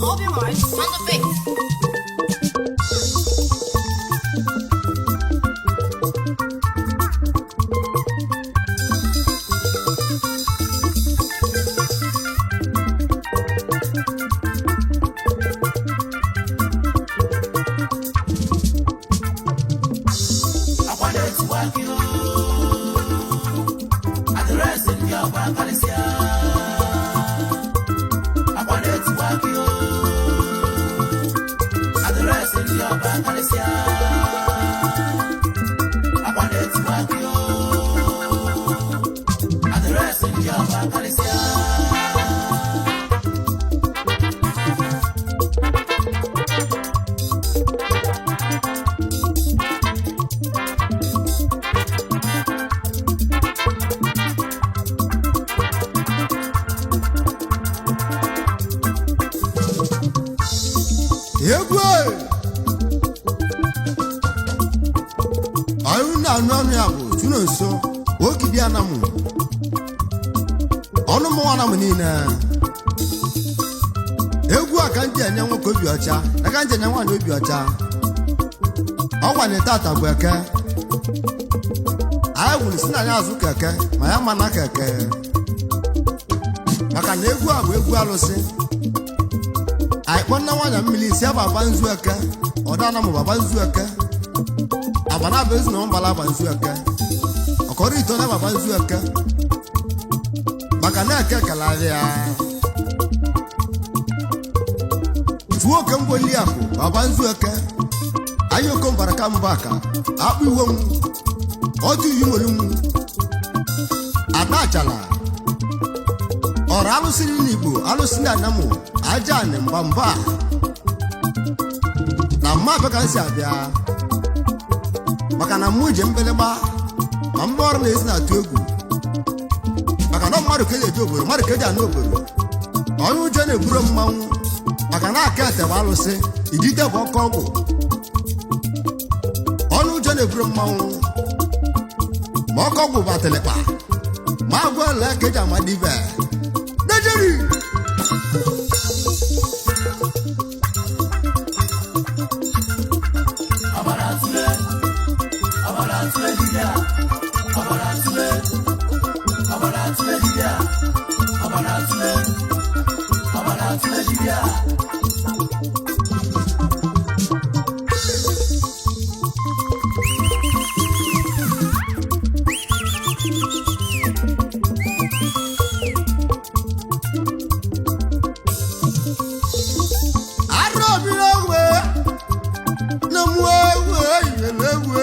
Open Mars on the beat. Akwa na-etiwa akị o, adreesị ndị ọba karịsịa. Akwa na-etiwa akị o, adreesị ndị ọba karịsịa. Akwa na-etiwa akị o, adreesị ndị ọba karịsịa. Egwu ọrụ na-anụ ọnụ ya bụ tụrụ nso ogidi anamụ ọnụ mụnwa anamụ niile. Egwu a ka nji enye nwoke obi ọcha na ka nji enye nwaanyị obi ọcha. Ọgwa na tata bụ eke anyị gwuru si na ya azụ keke ma ya mana keke, maka na egwu a bụ egwu alụsị. Anyị kpọ nna nwaanyị mmiri si ababa nzu eke, ọdana mụ baba nzu eke, abana bụ ezi na mbala aba nzu eke, ọkọrọ ito na baba nzu eke, maka na eke kelarịa tuo oke mgboli akụ baba nzu eke. Anyị okombara ka mba aka akpụ iwe m ọtụ iyi nwere m ada achala ọrụ alụsịrị n'Igbo, alụsị na anamụ aja anị mba mba na mma abịa ka m si abịa, maka na mụ je mbelegba ma mba ọrụ na-esi na-atụ egwu, maka na mmadụ ka eji eje obodo, mmadụ ka eji anụ obodo. Onye ụjọ na-eburu mmanwụ, maka na aka ete bụ alụsị idite bụ ọkọ ọgwụ. Ọnụ ụjọ na-eburu mmanwụ ma ọkọ ọgwụ bụ atịlịkpa ma agwa ole ka eji amadibe dejeri. Ọbara tụle, ọbara tụle dibịa, ọbara tụle, ọbara tụle dibịa, ọbara tụle, ọbara tụle dibịa. Arọbiri ogwe na mụ egwu eyiri egwu.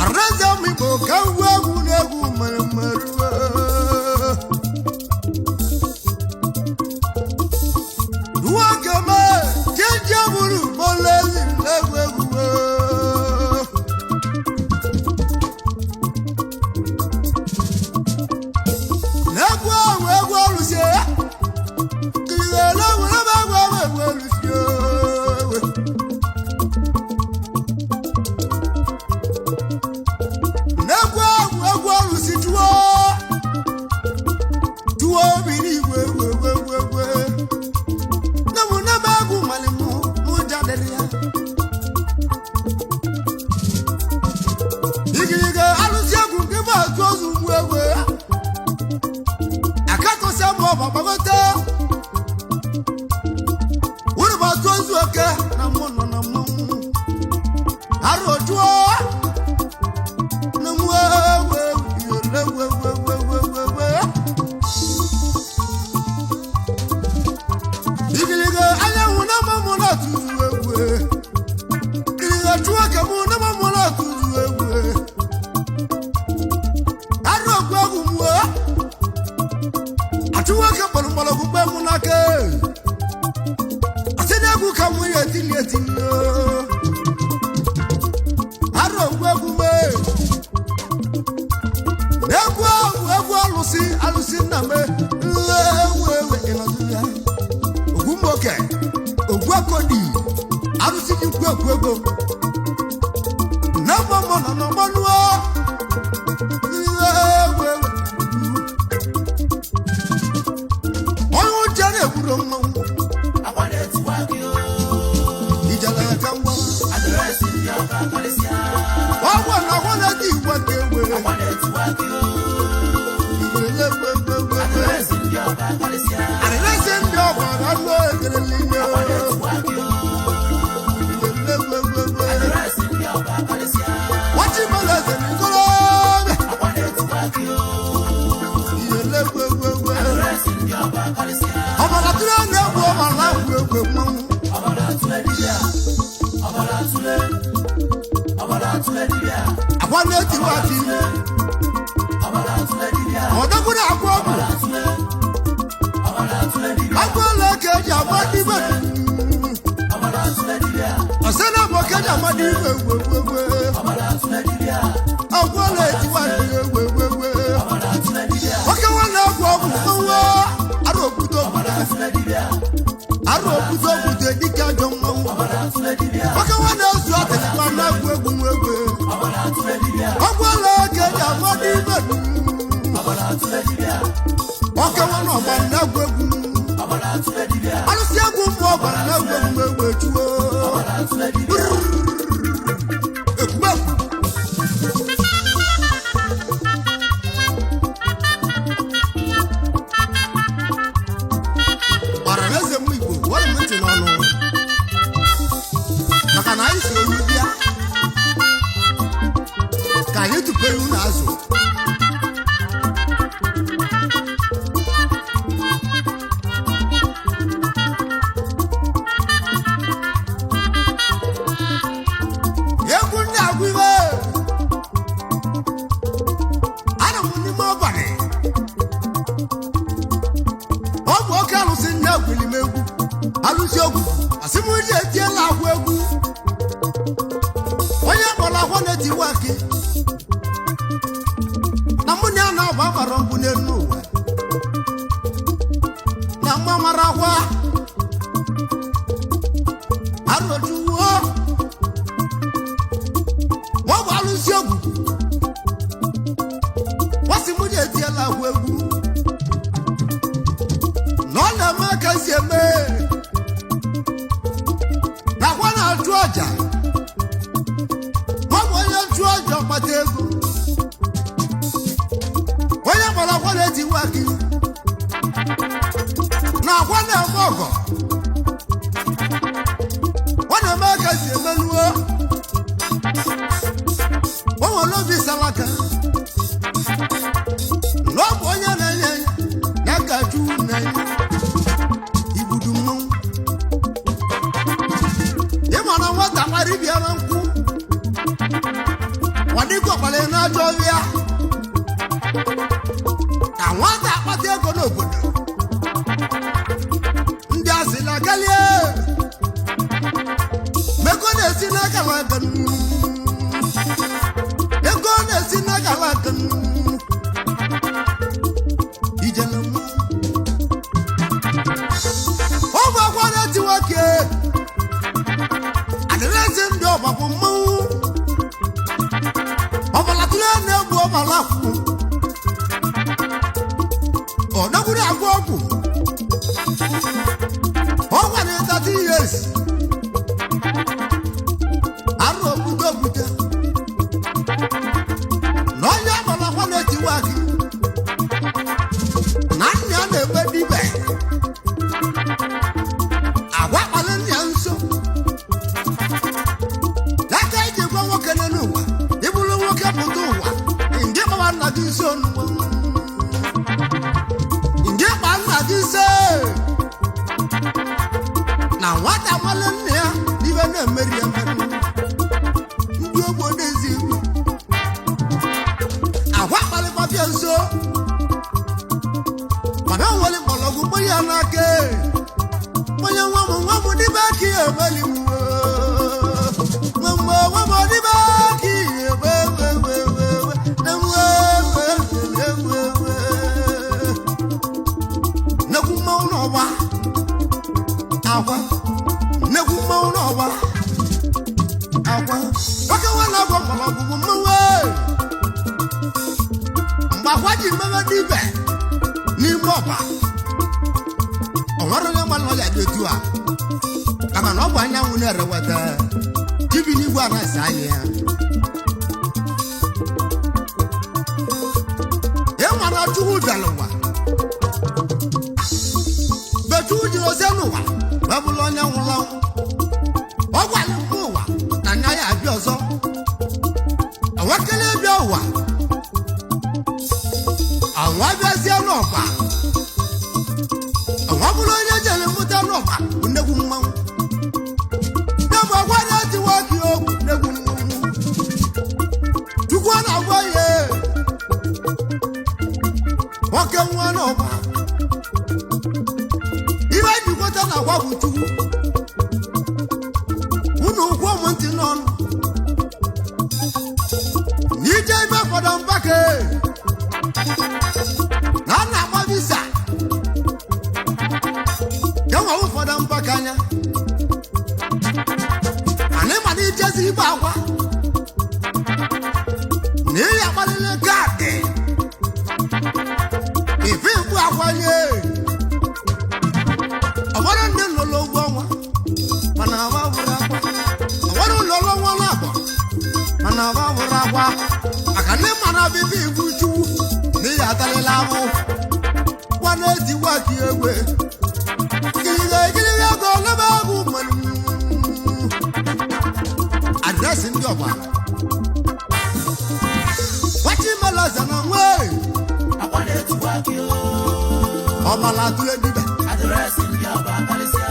Araza m Igbo ka ngwa egwu na-egwu mere mmerụ. Nwoke me jeje bụrụ mọlezi egwu egwu. Egwu ahụ egwu ọlụsie kirigele were m egwu ahụ egwu ọlụsie ewe. N'egwu ahụ egwu ọlụsi tuwo tuwo obi n'igwe egwu egwu egwu egwu. Nne m nne m egwu mali mụ mụ jadịrị ya. Igirige alụsị egwu nke bụ atụ ozu mgbu egwu ya. Akatọsị mụ ọba gbagote wúrú bá tó ozu oke na mụ nọ na mmanwụ arụ ojuo na mụ ewu ewu ewu ewu ewu ewu ewu. Igirige anyanwụ na mmanwụ na-atụzu egwu, igirige chụọ ka mụ na mmanwụ na-atụzu egwu, arụ ogwu egwu mụọ achụ nwoke kpọrọ mgbọrọgwụ mgbe mụ n'aka asị na egwu ka mụ ya etili etili arụ ogwu egwu mee na egwu ahụ egwu alụsị alụsị nna m ewu ewe ịnọdụ ya ogwu mgboke ogwu akodi arụsị ji kwu ekwu ego. na-etiwa akị ọdọgwu na-agwọ ọgwụ agwọla ka eji agba n'ime ọsẹ náà bọ kẹjà amadé wéwéwé agwọla etiwa akị wéwéwé oke nwa na-agwọ ọgwụ nwa arụ okwute okwute arụ okwute okwute dịka ajọ mmanwụ oke nwa na-ezu atịlịkpa na-agwụ egwu nwegwe ọgwụla ka eji amadé ime oke nwa na ọgba na-agwụ egwu alụsị egwu mmụọ ọgba na-agwụ egwu egwu echuo ekwumekwu. Ọra na eze m Igbo were m ntị n'ọnụ maka na anyị si olu bịa ka anyị tụpere unu azụ. Egwu ndị agwụ ibe ana m n'ime ọbalị ọ bụ oke alụsị nne egwuli m egwu alụsị egwu asị m ndị etiela agwụ egwu onye kpọrọ akwa na-etiwa akị na mụ na ya na-agba agbara mbụ n'elu ụwa na mma mara akwa arụjuwo ma ọ bụ alụsị egwu wasị mụ na-etiela agwụ egwu na ọ na-eme ka si eme na akwa na-achụ ọja ma ọ bụ onye chụọ ọja ọkpata ego onye kpọrọ akwa na-etiwa akị na akwa na-eme ọgọ ọ na-eme ka si emenuo o nwere obi salaka na ọ bụ onye na-enye ya ga-achụ na-enye igbudu mmanwụ ịma na nwata kpara ibia na nkwụ nwadịgo kpara n'ajọ ọhịa ka nwata akpata ego n'obodo ndị asịla galie mego na-esi n'aka laka ego na-esi n'aka laka ijele mmanwụ ọ bụ akwa na-eti nwoke adịrịsị ndị ọgbapụ mmanwụ ọbala tụrụ na-egbu ọbala kwụ ọ dọgburu agwọ ọgwụ ọ nwere 30 years arụ ogbute ogbute na onye ọbala akwa na-etiwa gị na nna ya na-eme dibe agwa kpali nna ya nso n'aka eji gwa nwoke nọ n'ụwa ịbụrụ nwoke pụta ụwa ndị kpawa nna gị nso n'ụwa ndị kpa nna gị nso na nwata nwale nna ya n'ibe na-emeri emeri ndị ogbo n'ezi iwu agwa kpalịkpabịa nso mana o nwere mgbọrọgwụ kpọ ya n'aka onye nwa m nwa m n'ime aka ya emeli m nwa m nwa m n'ime aka ya eme eme eme eme eme eme eme nnekwu mmanwụ n'ọgba akwa nnekwu mmanwụ n'ọgba akwa nwoke nwa na-agwa mgbọrọgwụ bụ mmanwụ mgbe akwa ji mmewe n'ibe n'ime ọba ọ nwere onye mmadụ nọ ya dị otu a kama na ọ bụ anyanwụ na-ereweta jibi n'igwe anasị anya ya ịma na Chukwu bịara ụwa mgbe Chukwu jiri oze n'ụwa wee bụrụ onye nwụrụ anwụ ọ gwara mgbe ụwa na anya ya abịa ọzọ enwekele bịa ụwa anwa bịazie n'ọkwa ọ bụrụ onye jere mụta n'ọkwa bụ nnegwu mmanwụ ya bụ ọgwa na-etiwa gị okwu nnegwu mmanwụ Chukwu n'ọnụ n'ije ebe fọdụ mbake na a na-agba visa enwe ụfọdụ mbake anya mana ịma na ijezi ibe akwa na ị agbalịla kaadị ife mkpu akwalie ọgbara ndị lụrụ ụgwọ ọnwa mana agba bụrụ akwa ọgbara ụlọ ọrụ ọnwa na-abọ mana agba bụrụ akwa maka ndị mara bibi igwu chukwu na ị atalịla abụ gwa na-etiwa ka egwe gịrịga gịrịga ego lebe egwu mmanụ adresị ndị ọgbara wachimelaza na nwee Akwa na-etukwa gị o. ọbala atụle dibịa Adreesị ndị ọba karịsịa.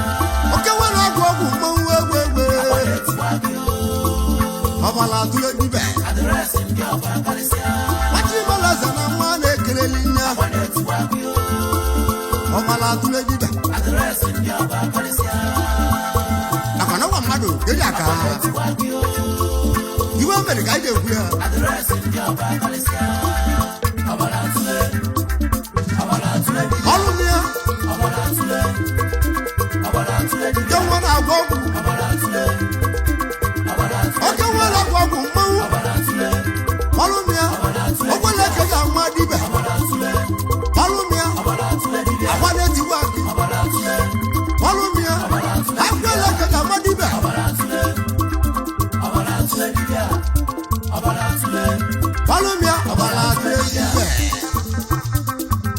oke nwere ọgwụ ọgwụ mmanwụ egwu egwu Akwa na-etukwa gị o. ọbala atụle dibịa Adreesị ndị ọba karịsịa. wachimelaza na nwa na-ekeleli nne Akwa na-etukwa gị o. ọbala atụle dibịa Adreesị ndị ọba karịsịa. maka na ọgwa mmadụ keji aka Akwa na-etukwa gị o. iwe mere ka anyị ga-ekwu ya Adreesị ndị ọba karịsịa. Ọbara atụle. Ọbara atụle dibịa. ọrụ m ya Ọbara atụle. Ọbara atụle nke dibịa. nwa na-agwọ ọgwụ Ọbara atụle. Ọbara atụle. oke nwa na-agwọ ọgwụ mmanwụ Ọbara atụle. ọrụ m ya okwele ka ga nwa dibịa Ọbara atụle. ọrụ m ya Ọbara atụle dibịa. agwa na-etiwa akị Ọbara atụle. ọrụ m ya akwele ka ga nwa dibịa Ọbara atụle. Ọbara atụle dibịa. Ọbara atụle. ọrụ m ya ọbara atụle dibịa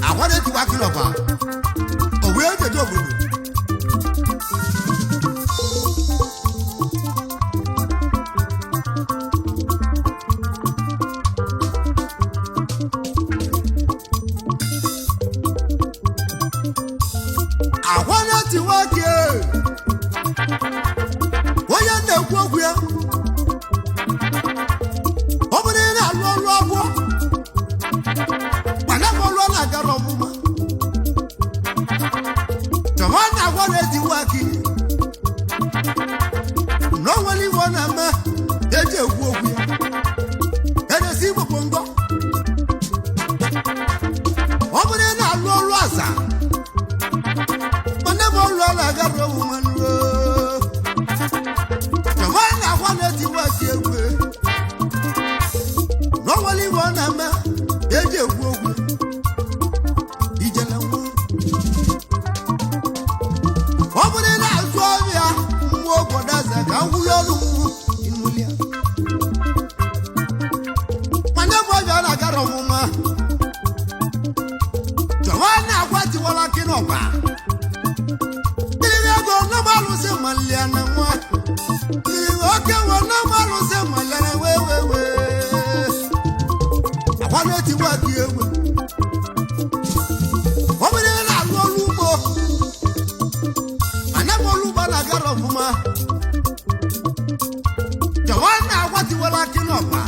agwa na-etiwa akị n'ọba o wee jeje obodo agwa na-etiwa akị onye na-ekwu okwu ya ọ bụrụ ị na-alụ ọrụ agwọ mana m ọrụ ọ na-agara ọmụma chọwa na agwa na-etiwa akị na o nwere iwe ọ na-eme eji ekwu okwu ya edesi igbo ngọ ọ bụrụ ị na-alụ ọrụ aza mana m ọrụ ọ na-agara ọmụma nruo chọwa na agwa na-etiwa akị egwu na o nwere iwe ọ na-eme eji ekwu okwu ijele nwa ọ bụrụ ị na-azụ ọrịa mmụọ obodo eze ka ngwụnye ọrụ mmụ ịnụlia mana ebe ọbịa na-agara ọmụma chọwa na-agwa tiwara akị n'ọgba iri ego na alụsị malia na nwa iri oke nwe na alụsị malia na wee wee wee agwa na-etiwa akị egwe ọ bụrụ ị na-alụ ọrụ ugbo mana m ọrụ ugbo na-agara ọfụma chọwa na-agwa tiwara akị n'ọgba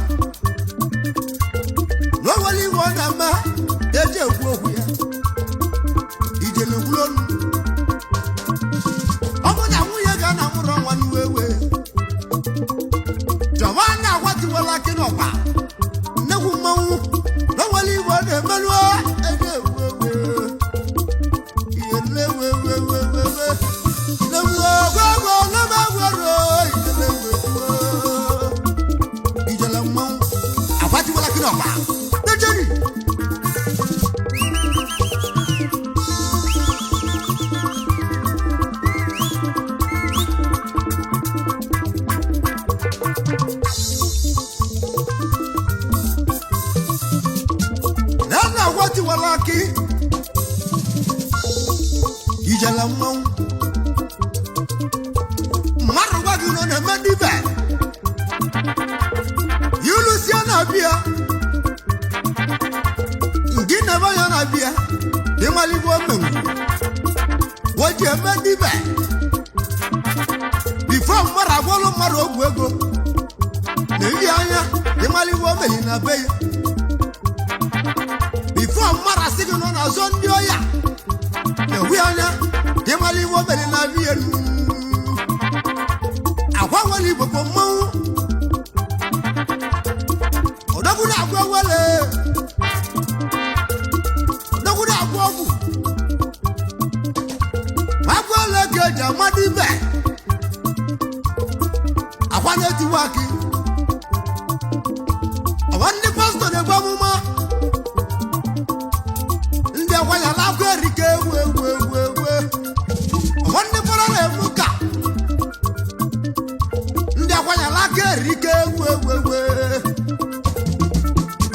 na o nwere iwe ọ na-eme eji ekwu okwu ya ijele gwuru ọnụ ọ bụ na nwunye ga na mụrụ nwa n'iwe wee chọwa na-agwa tiwara akị n'ọgba nnekwu mmanwụ na o nwere iwe ọ na-emerụ eji ekwu okwu ihe nlewewewewewe ijele mmanwụ agwatiwala kiri ọgba dejeri na na agwatiwala akị ijele mmanwụ mmadụ gwa gị nọ na-eme dibịa ilusie na-abịa nke na-ebe ya na-abịa ịmaligbo omenwu o ji eme dibịa bifo mmadụ agwọlụ mmadụ ọgwụ ego na iri anya ịmaligbo omeli na be ya bifo mmadụ asị gị nọ na-azọ ndị ọya na-ewi anya ịmaligbo omeli na be ya agwa nwere igbo bụ mmanwụ Akwa na-etiwa akị. Ọwa ndị pastọ na-egbu amụma. Ndị akwanyala akwa erike egwu egwu egwu egwu. Ọwa ndị fọrọ na-eme ụka. Ndị akwanyala aka erike egwu egwu egwu.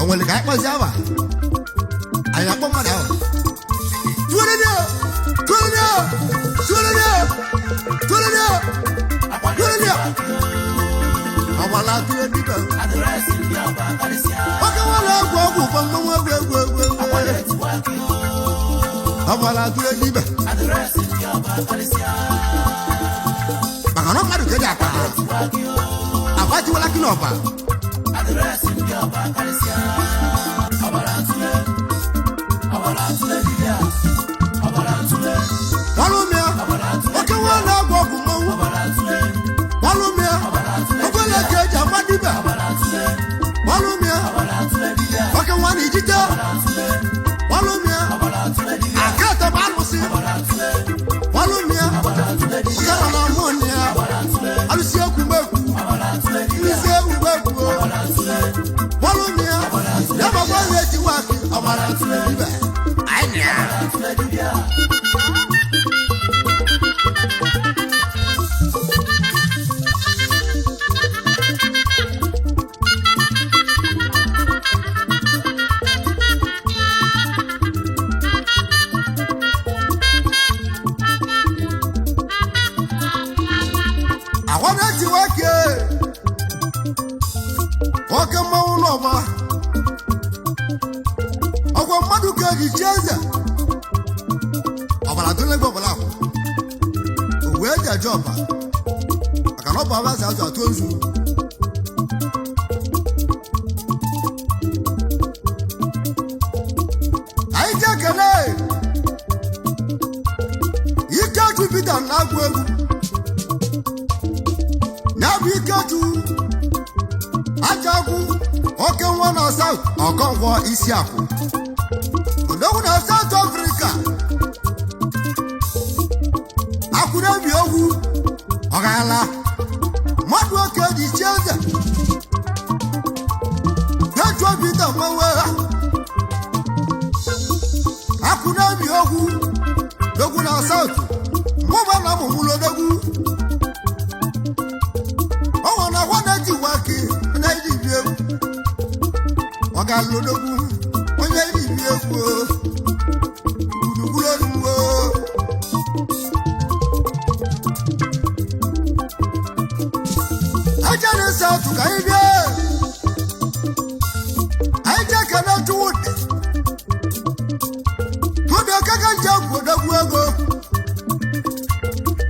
O nwere ka anyị kpọzie awa? Anyị akpọ mmadụ awa. Tuwerede! Tuwerede! Tuwerede! Tuwerede! Tuwerede! Ọgbala tụrụ dibịa. Adreesị ndị ọba karịsịa. Oke nwere ọgwụ ọgwụ ụkọ mmanwụ egwu egwu egwu egwu. Na-etiwa akị o. Ọgbala tụrụ dibịa. Adreesị ndị ọba karịsịa. Maka na mmadụ ka eji akpa ha. Tiwa akị o. Akwa tiwala kí n'ọba. Adreesị ndị ọba karịsịa. Ọbara ntụle. Ọbara ntụle dibịa. Ọbara ntụle. Ọrụ mịa. Ọbara ntụle. Oke nwere ọgwụ ọgwụ mmanwụ. Ọbara ntụle. Ọrụ mịa. Okwele ka eji agba dibịa. Ọbara ntụle. Ọrụ mịa. Ọbara ntụle dibịa. Oke nwa na ijite. Ọbara ntụle. Ọrụ mịa. Ọbara ntụle dibịa. Akata bụ alụsị. Ọbara ntụle. Ọrụ mịa. Ọbara ntụle dibịa. Oke nọ na mụ ya. Ọbara ntụle. Alụsị egwu mekwu. Ọbara ntụle dibịa. Alụsị egwu mekwu. Ọbara ntụle. Ọrụ mịa. Ya bakwa na-etiwa akị. Ọbara tụrụ dibịa. Anyị na ya. Ntụle dibịa. Àwọn na-etiwa akị. Oke mmanwụ n'ọba. Ọgwọ mmadụ ka eji chi eze. Ọbara tụrụ egbe ọbara akwụ. O wee ji aja ọba. Maka na ọ bụ abazi azụ atụ nzu. Anyị ji ekele Ikechu Peter na-agụ egwu. Ya bụ Ikechu Ajagwu oke nwa na South Ọkọnkwọ isi akwụ. Odogwu na South Africa. Akwụrebi ogwu ọgala mmadụ oke dị chi eze. Kechu Peter mmanwụ ha. Akwụrebi ogwu dogwu na South mụba na mụmụlụ odogwu. Ọnwa na akwa na-eji waki onye iri bi egwu. Ọ ga-alụ odogwu onye iri bi egwu o. Gburugburu olugbo. Aja na South ka anyị bịa. Anyị jee kene Chukwudị. Tụdị okeke nje bụ odogwu ego.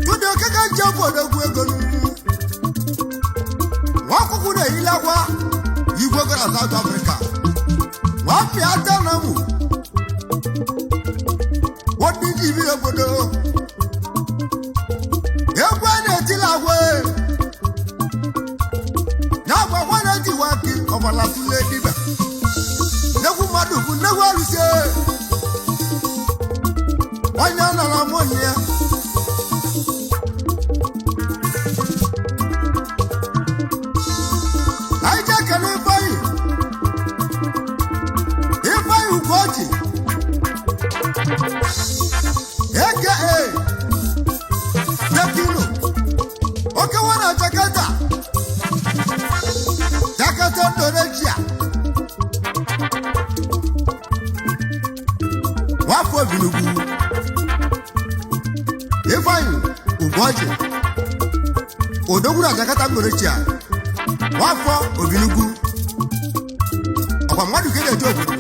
Tụdị okeke nje bụ odogwu ego. Nwa ọkụkụ na-eyila akwa igwe gara South Africa. Nwa pịa na mụ. Wọ́n ji bi obodo. Egwu a na-etila agwa. Ya bụ akwa na-etiwa akị ọbara tụle dibịa. Nnekwu mmadụ bụ nnekwu arụsị. Onye nara mụ nne ya. Anyị jee kele Ifeanyị. Ifeanyị Ugochi. Aka Tekino. Oke nwa na Jakarta. Jakarta Indonesia. Nwafọ Obinugwu. Ifeanyị Ugochi. Odogwu na Jakarta Indonesia. Nwafọ Obinugwu. Ọkwa mmadụ ka ị na-eje obodo.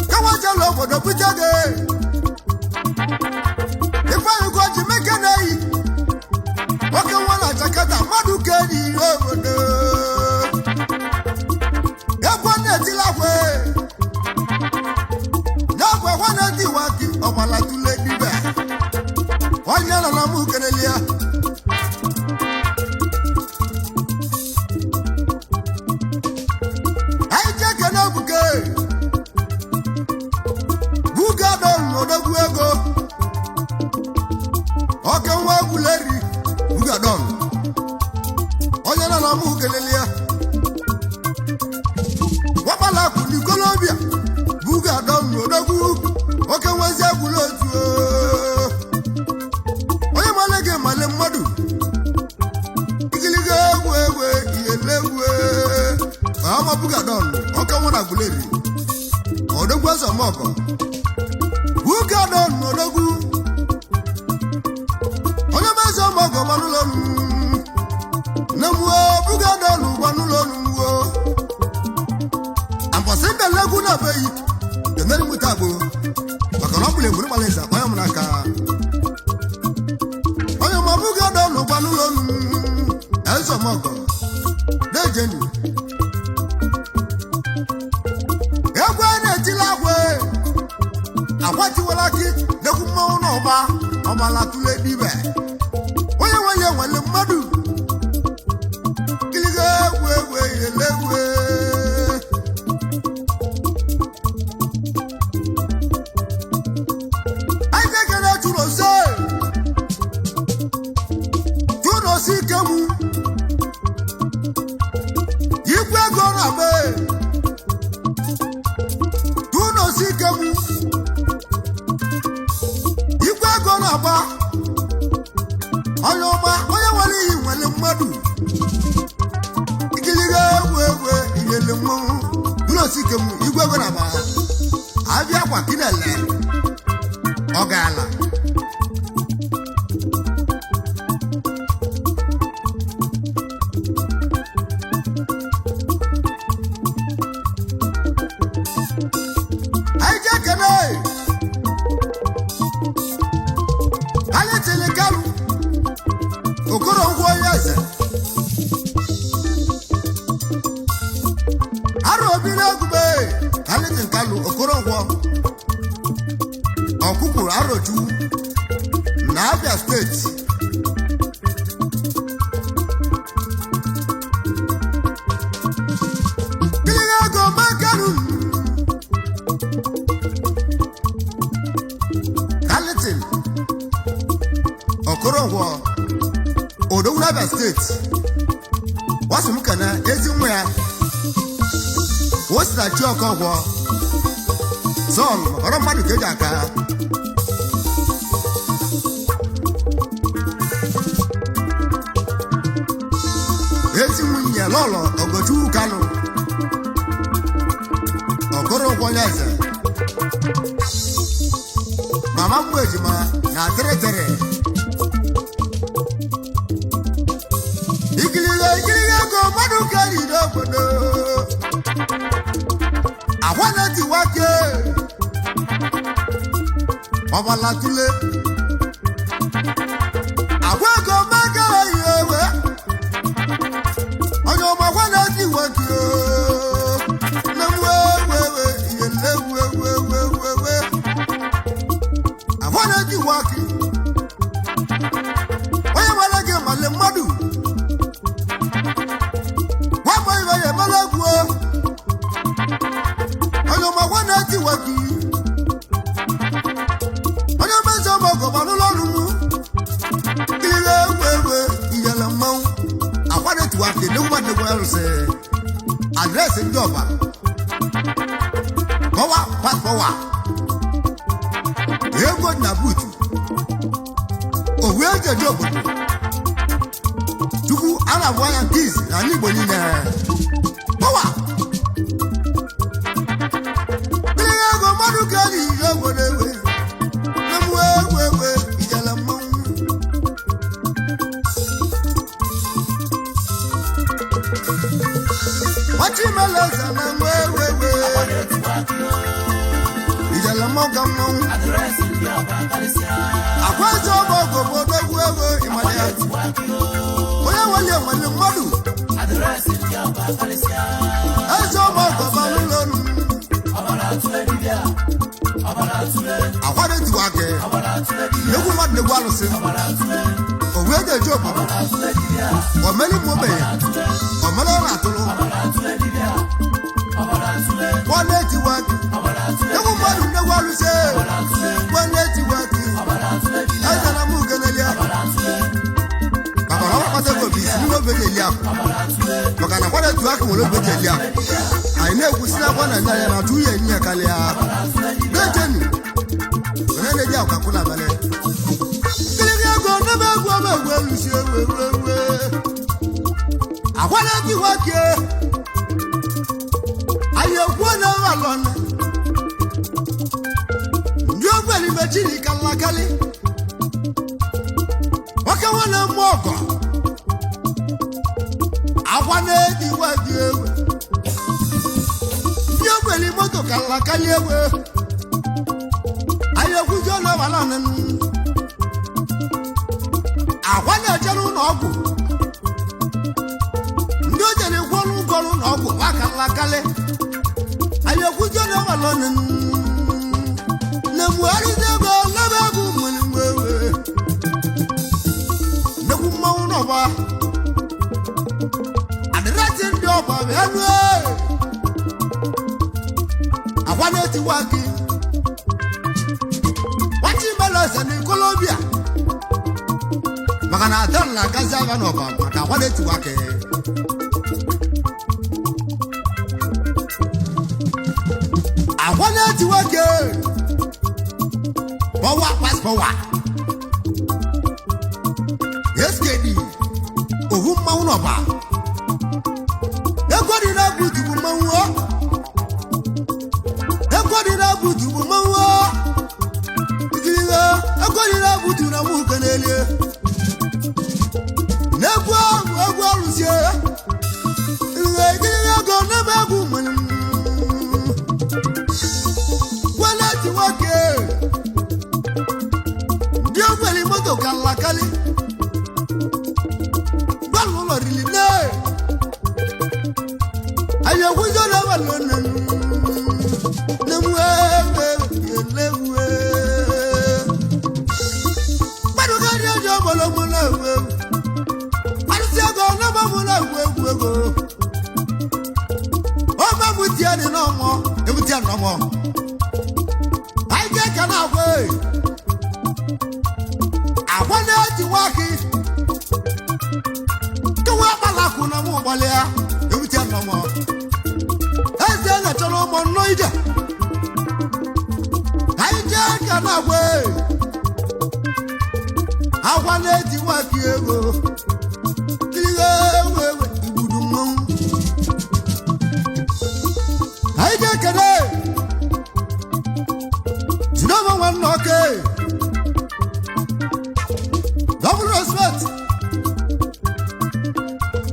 Kawa jela obodo bute gị. Ifeanyị Ugochi meke na-eyi. Nwoke nwa na Jakarta mmadụ ka enyi ihe obodo. Egwu na-etila akwa. Ya bụ akwa na-eti iwa gị ọgbala tụle dibịa. Onye nọ na mụ kelele ya. Anyị jee kene Ebuka. Buga dọlụ n'odogwu ego. Oke nwa egwuleri Buga dọlụ. nwa na mụ kelele ya nwakpala akụ n'ikolobịa buga dọn n'odogwu oke nwezi egwula otu o. Onye male gị male mmadụ igiliga egwu egwu iyele egwu ọma buga dọn oke nwa na guleri odogwu ezemọgọ buga dọn n'odogwu onye mezi ọmọgọ gbanụlọ nne m buga dọn gbanụlọ nwo ambọsị ndelegwu na beghị emeri m taa bụ maka na ọ bụla egburu gbara eze onye m n'aka onye ma buga dọn gbanụlọ ezemọgọ dejenu egwu a na-etila agwa akwatiwala gị n'egwu mmanwụ n'ọba ọbala tụle dibe onye nwe ya nwere mmadụ kiliga egwu egwu eyele egwu anyị na-ekele chụrụ ose chụrụ ose ikegbu igwe ego na-agba tụnọsi ikegbu igwe ego na-agba onye ọma onye nwere iyi nwere mmadụ ikiliga egwu egwu iyele mmanwụ tụnọsi ikegbu igwe ego na-agba abịa kwa kinele ọ gaala anyị ji ekene anyị tiri kalụ okoronkwo onye eze arụ obi n'egube anyị tiri kalụ okoronkwo ọkụkwuru arochukwu na Abia steeti kiri ego makarụ Carleton Okoronkwo Odogwu n'Abia steeti wasị m kene ezi nwa ya Osinachi Okonkwo Sọl ọrọ mmadụ ka eji aka ezi nwunye Lọlọ Ogochukwu Kanụ Okoronkwo onye eze mama mmụ ejima na tịrịtịrị ikiliga ikiliga ego mmadụ karịrị obodo agwa na-etiwa ke ọbala tule agwa ego magara ihe ewe onye ọma agwa na-etiwa ke nne m wee wee wee ihe nne wee wee wee wee wee agwa na-etiwa ke onye mara gị male mmadụ nwamba ibe ya emela egwu onye ọma agwa na-etiwa gị onye mezi ọma ọgọba n'ụlọ ọrụ m kiriri egwu egwu iyele mmanwụ agwa na-etiwa gị n'egwu mmadụ egwu arụsị adreesị ndị ọba kọwa paspọwa ego na buutu owu eji eje obodo chukwu a na-abụ anya nke izi n'ala igbo niile pọwa mmiri ego mmadụ ka eji ije obodo ewe nne m wee ewe ewe ijele mmanwụ nwachimele eze na nwe ewe ewe ijele mmanwụ ka mmanwụ Adreesị ndị ọba karịsịa. akwa eze ọba ọgụ obodo egwu ego ịmara ya onye nwere enwere mmadụ Adreesị ndị ọba karịsịa. eze ọba ọgụ ọba n'ụlọ ọrụ Ọbara atụle dibịa. Ọbara atụle. akwa na-etiwa gị Ọbara atụle dibịa. egwu mmadụ na-egwu alụsị Ọbara atụle. owu eji eje obodo Ọbara atụle dibịa. omeli ma ogbenye Atụle. omeli ọ na-atụrụ Ọbara atụle dibịa. Ọbara atụle. kwa na-etiwa gị Ọbara atụle. egwu mmadụ na-egwu alụsị Ọbara atụle. kwa na-etiwa gị Ọbara atụle dibịa. eze na mụ ugenelia Ọbara atụle. maka na ọ kpata ego bụ isi n'ime obe na-eli akụ Ọbara atụle. na-etu aka nwere obe ji eli akụ. Anyị na-ekwusi akwa na nya ya na atụ ya enyi ya karịa na-echenu onye na-eji akwa kwụ n'abalị kịrịrị ego n'ebe egwu ọma egwu elusi ewu ewu ewu akwa na-eti nwoke anyị ekwuo na alọna ndị ogbenye mechiri kalakali nwoke nwanne mmụọ ọgọ akwa na-eti nwoke ewu ndị ogbenye moto kalakali ewu anyị ekwuzi ọnụ abalị ọnụnụ akwa na-echere ụlọ ọgwụ ndị o jere kwụ ọrụ ụgwọ ụlọ ọgwụ akalakali anyị ekwuzi ọnụ abalị ọnụnụ na-emugharịzi ego lebe egwu nwere mgbe nnekwu mmanwụ n'ọgba adịrịsị ndị ọgba bịa nue akwa na-etiwa gị nwachi meleze na ikolobia maka na adan na-agazi agha n'ọba maka akwa na-etiwa gị akwa na-etiwa gị pọwa pas pọwa skd ohu mmanwụ n'ọba ego dị na-egwu jugbu mmanwụ o ego dị na-egwu jugbu mmanwụ o ikirigo ego dị na-egwu juru na mụ kenelie na-egwu ọgwụ egwu ọrụzie ikirigo ikirigo ego n'ebe egwu nwere kweleti nwoke ndị ogwere moto kalakali gbọ́dọ̀ lọ rìlì náà àyẹ̀wò yọ̀lọ̀ wà lọ́nà lẹ́mú ẹ̀ẹ́dẹ́gbẹ̀lẹ́wù ẹ̀. gbọ́dọ̀ kárí ọjọ́ bọ̀lọ́mú náà wẹ̀ pàṣẹ ẹ̀gọ́ ọlọ́mọmú náà wẹ̀ wẹ̀ wẹ̀. ọmọ mu tiẹ̀ ní náà mọ́ ebu tiẹ̀ nà mọ́. àyíkẹ́ kan náà wẹ̀ àwọn náà ti wá kí kewa akpalakụ na mụ gbalịa ewute nnọmọ eze na-achọrọ ụmụ nnọọ ije anyị jee ka na-agwa agwa na-eji nwaki ego ihe ewe ewe igbudu mmanwụ anyị jee kene jinọma nwanne ọke double respect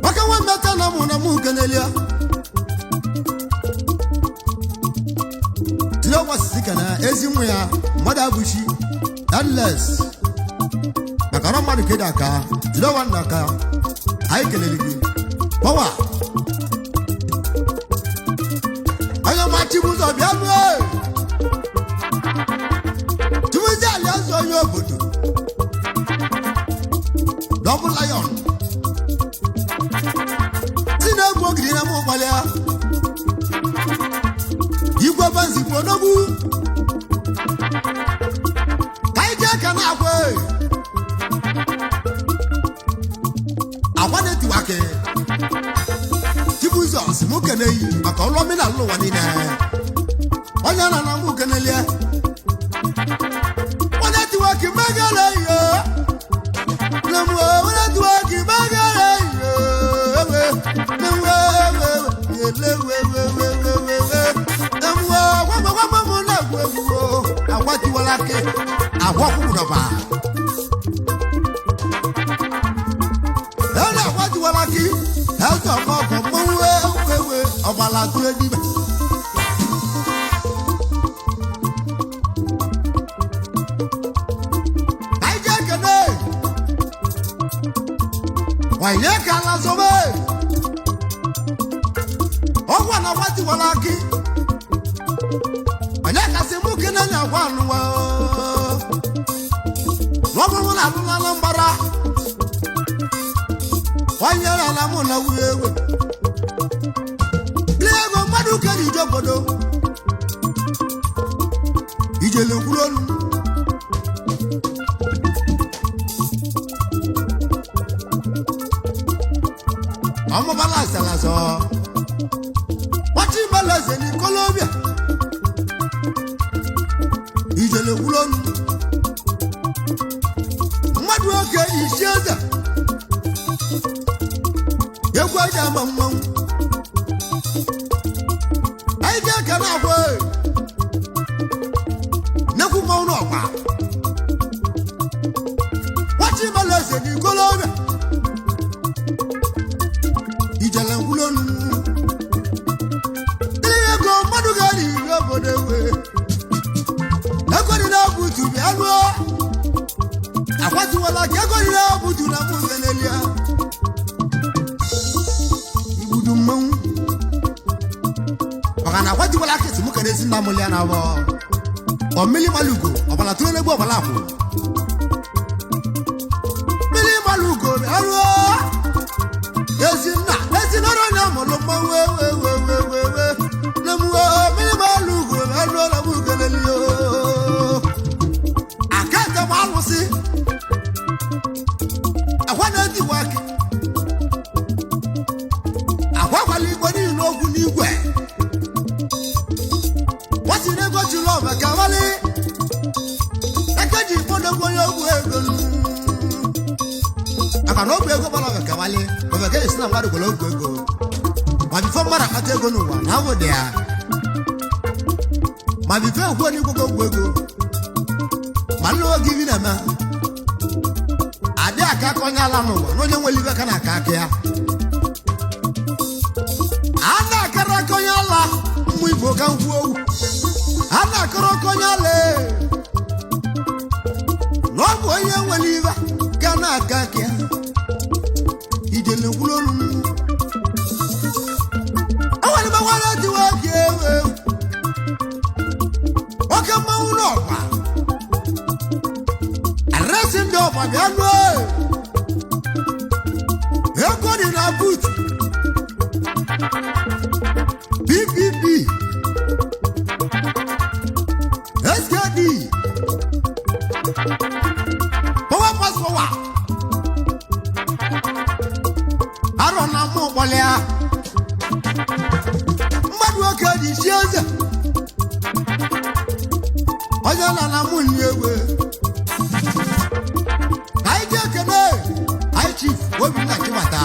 maka nwa mmeta na mụ na mụ kenelia tinye ọgbasisi ka na ezi nwa ya mmadụ abụchi endless maka ọrụ mmadụ kedu aka jide ọwa nna aka anyị kelere gị pọwa onye ma chibụzọ bịa nue chibụzọ aliazụ onye obodo double lion si na-egwu ogiri na mụ gbalịa igwe banzikwu odogwu ka anyị jee ka na-agwa agwa na-etiwake Chibụzọ si mụ kene yi maka ọlụ omenala ụwa niile onye na na mụ kenelie onye tiwake megere ihe onye tiwake megere ihe Wàyé kàlà sọ́bẹ̀ ọgwụ na agwatiwala akị onye kasị mụ kene na-agwa anụwa n'ọbụrụ na alụlala mgbara onye rala mụ na wuo ewe lee ego mmadụ kere ije obodo ijele kwuru olu Ọmụbala asalazọ nwachi mala eze n'ikolobịa ijele kwuru ọnụ mmadụ oke isi eze egwu aja ama mmanwụ anyị ji aka na-agwa nnekwu mmanwụ n'ọgba nwachi mala eze n'ikolobịa ijele nkwulu ọnụ ihe ego mmadụ ga-eri iri obodo ewe ego dị na-abụtu bịa lụọ akwatuwala ka ego dị na-abụtu na mụ ngenelia igbudu mmanwụ maka na akwatuwala aka esi mụ ka na-esi nna mụlịa na abọ ọmmili malugo ọbala tụrụ n'egbu ọbala akwụ mmiri malugo bịa lụọ ezinna ezinọrọ onye mụrụ mmanwụ ewewewewewe na mwe mmiri malugo bịa lụọ na mụ ngenelio akata m alụsị akwa na-etiwa aka akwa gwala igwe niile okwu n'igwe nwatiri ego chụrụ ọba ka wali eke ji kpọdogwu onye ogwu ego maka na ogwu ego gbara ọba ka wali ọba ka esi na mmadụ gwara ogwu ego ma bifo mmadụ akpata ego n'ụwa na awụ dị ya ma bifo ekwu onye igwe ogwu ego ma nne oge ibi na-eme adị aka aka onye ala n'ụwa na onye nwere ibe ka na-aka aka ya a na-akara aka onye ala mmụ igbo ka m kwuo okwu a na-akọrọ aka onye ala ee. Na ọ bụ onye nwere ibe ka na-aka aka ya ijele kwuru olu m enwere m nwere tiwa aka ewu ewu oke mmanwụ n'ọgba arịsị ndị ọgba bịa lụọ ego dị na but ppp skd power pass power arọ na mụ kpọlịa mmadụ oke dị isi eze onye nọ na mụ nri egbe anyị ji ekene anyị chief obinna chibata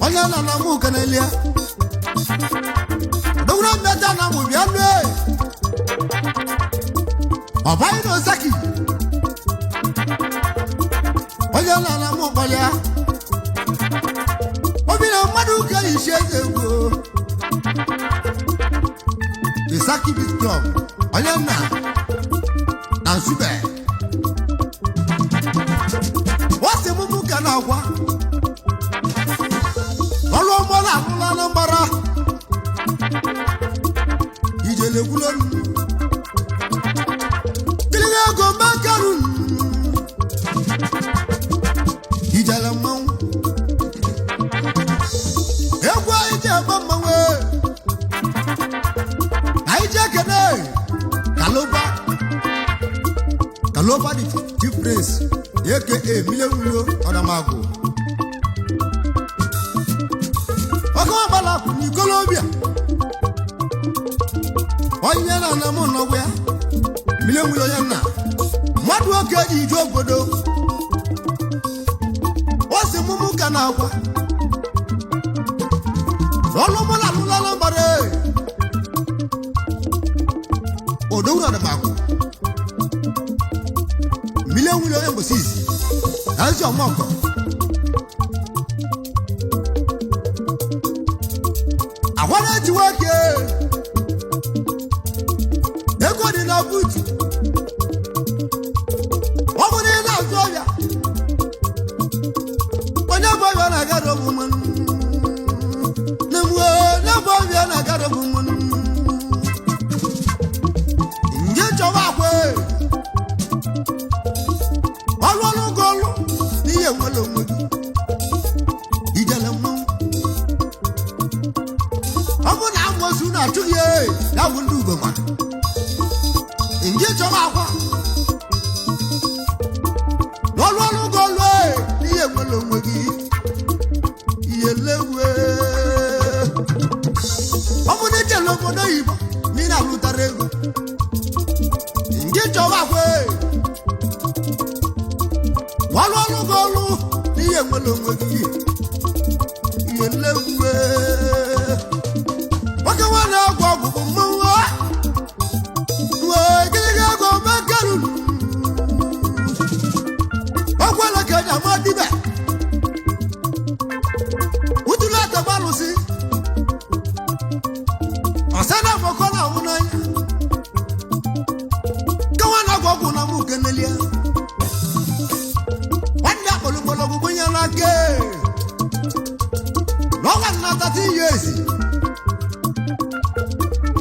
onye nọ na mụ kenelia dogoro mmeta na mụ bịa lue ọbanyị na osaki onye nọ na mụ kpọlịa obi na mmadụ ka isi eze egwu the Saki Beat Club onye nna na Nsube wọ́n sì mú mú kan náà wá ọlú ọmọ náà mú lánàá mbara ìjẹlẹ wúlò nù kílíkà kò má kẹrù nù ìjẹlẹ mọ́wó egwu anyị ji agba mmanwụ anyị ji ekene kaloba kaloba the chief prince aka milewulo ọdamagụ ọkụ ọgbala kwụ n'ikolobịa onye na ana m nọgwa ya milewulo onye nna mmadụ oke ji ije obodo o si mụmụ ka na-agwa ọlụmụla alụlala gbara odowuru ọdamagụ milewulo onye mbosi izi ezi ọmọkọ àwọn náà ti wá ké ego dị na buutu ọ bụrụ na ị na-azụ ọbịa onye bụ ọbịa na-agara ọbụ mmanụ na mgbe onye bụ ọbịa na-agara ọbụ mmanụ nje chọwa akwa ọlụ ọlụ gị ọlụ n'ihe nwere onwe gị ijele mmanwụ ọ bụ na amoosu na-achụ gị ee, ya bụ ndị ugoma nje chọrọ akwa n'ọlụ ọlụ gị ọlụ ee, n'ihe nwere onwe gị ihe lewe Ijele nwoke nwa na-agwọ ọgwụ bụ mmanwụ gịnịga ego mekeruru ọgwụla ka eji ama dibịa utulu atagba alụsị ọsẹ na afọkọ na ahụ n'anya kewa na-agwọ ọgwụ na mụ kenelia nwanne akpọrọ mgbọrọgwụ gbonye n'aka n'ọnwa na 13 years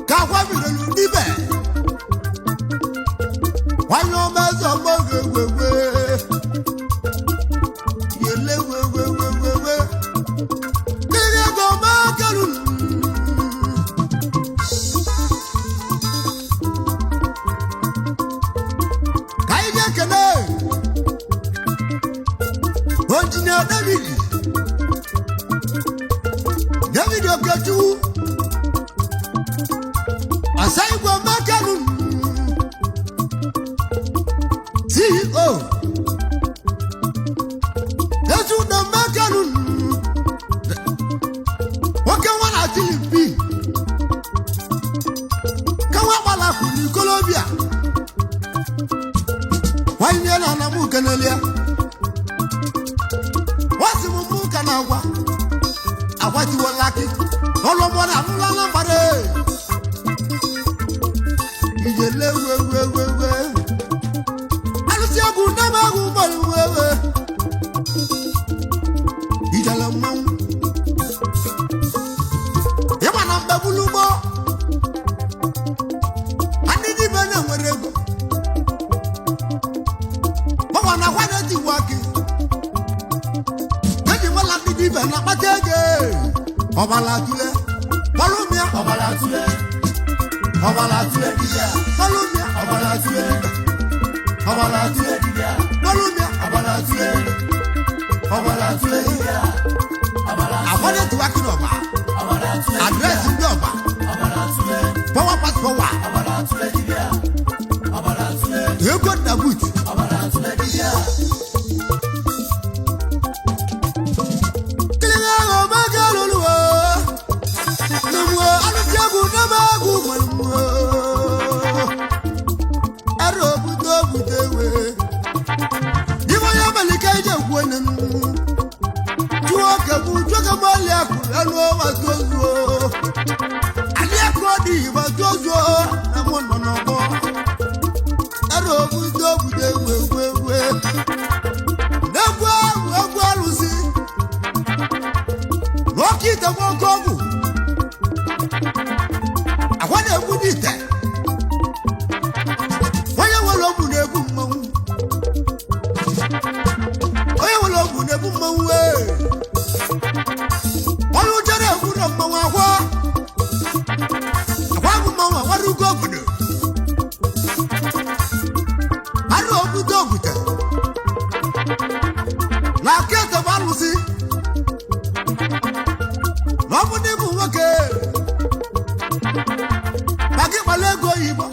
ka akwa bidoro dibe nwanyị ọma eze ọgbọ gwegwegwe yele gwegwegwegwe kiri ego makeru ka anyị ga-ekele onjinia David David Okechukwu Asa Igwe Mekenu CEO Ezudo Mekenu nwoke nwa na Filipi ka nwa gbalapụ n'ikolobia nwanyị na ana m kenelia nwasị m mụ ka na-agwa agwatiwola akị ọlọmọ na anụla na mgbada ijele wewewewe alụsị egwu ndebe egwu mgbara wewe ijele mmanwụ ịma na mgbe ugbo ndị dibịa na-enwere ego gbanwa na akwa na-etigbu akị eji nwela ndị dibịa na-akpata ego ọbala tule kpọlụmịa Ọbara tule, ọbara tule dibịa, kpọlụmịa ọbara tule, ọbara tule dibịa, kpọlụmịa ọbara tule, ọbara tule dibịa, ọbara akwa na-etiwa akị n'ọba ọbara tule, adreesị ndị ọba ọbara tule, pọwa pas pọwa ọbara tule dibịa, ọbara tule, ego na but ọbara tule dibịa. kiri ahụ maka lụrụ nụmụọ alụsị egwu n'ebe egwu nwere mmụọ arụ obute obute wee ibe onye melike ije kwuo nne m chụọ kegbu chụọ kegbu ọlịa kụrụ elu ọwa tozuo alịa kụọ dị igba tozuo na mụ nọ n'ọgbọ arụ obute obute wee wee wee n'egwu ahụ egwu alụsị n'oke ite nwoke ọgwụ akwa na-egbu n'ite onye nwere ogwu na-egbu mmanwụ onye nwere ogwu na-egbu mmanwụ ee onye ụjọ na-egbu na mmanwụ akwa akwa bụ mmanwụ akwara ugo obodo arụ obodo ogwute na aka ete bụ alụsị na ọ bụ na ịbụ nwoke maka ịkpala ego oyibo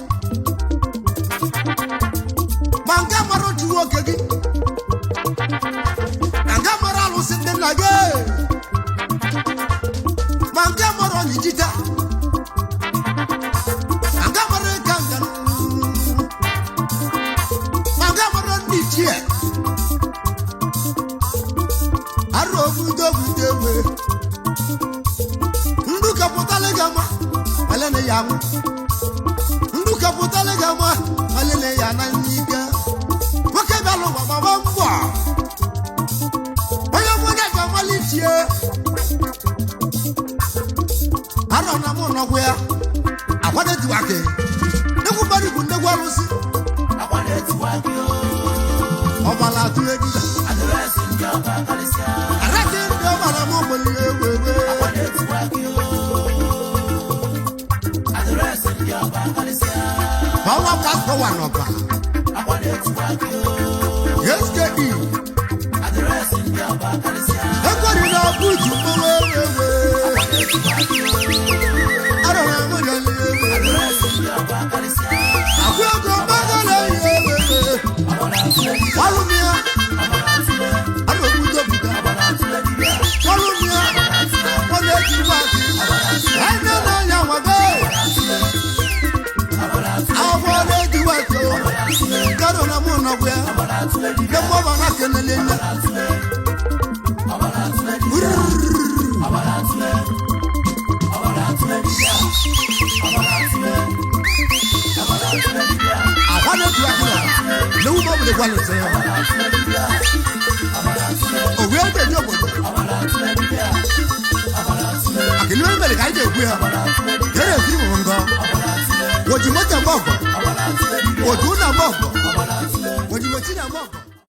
ma nke mara otu nwoke gị na nke mara alụsị ndị nna gị ma nke mara ọnyijita ma nke mara ịka nga ma nke mara ndị ichie arụ obodo obodo egbe ndụ kapụtala gị ama malene ya anwụ ndụ kapụtala gị ama malene ya na n'ike nwoke bịara ụwa gbaba mbọ onye mụnye ga-amali chie arọ na mụ nọgwụ ya akwado tiwake nnekwu mmadụ bụ nnekwu arụsị Akwa na-etiwa gị o, ọbala atụle gị adreesị ndị ọba karịsịa. arasị ndị ọbara m ogbenye egbe egbe Akwa na-etiwa gị o, adreesị ndị ọba karịsịa. ọnwa pastọ wa n'ọba Akwa na-etiwa gị o, SKE adreesị ndị ọba karịsịa. ekweri na buutu mmanwụ egbe egbe Na-etiwa gị o, arọ na mụ na egbe adreesị ndị ọba karịsịa. akwụ ego mmadụ na-eyi egbe egbe Ọbara tule dibịa, ọlụmịa ọbara tule, arọ obodo obodo ọbara tule dibịa, ọlụmịa ọbara tule, na-etiwasị anya n'anya nwago afọ na-etiwasị karo na mụ nọgwa ya ne mọba na kenele nne. Àwa na-etiwasị na n'ewu ma ọ bụla gwalụsị ya òwe ẹgbẹ́ ní obodo àkìlú ẹgbẹ́ ka anyị ga-ekwu ya kere esi mụ ngọ wòjì mọ́tò mọ́ọ̀gọ̀ wòjì ụnà mọ́ọ̀gọ̀ wòjì mọ́tì na mọ́ọ̀gọ̀.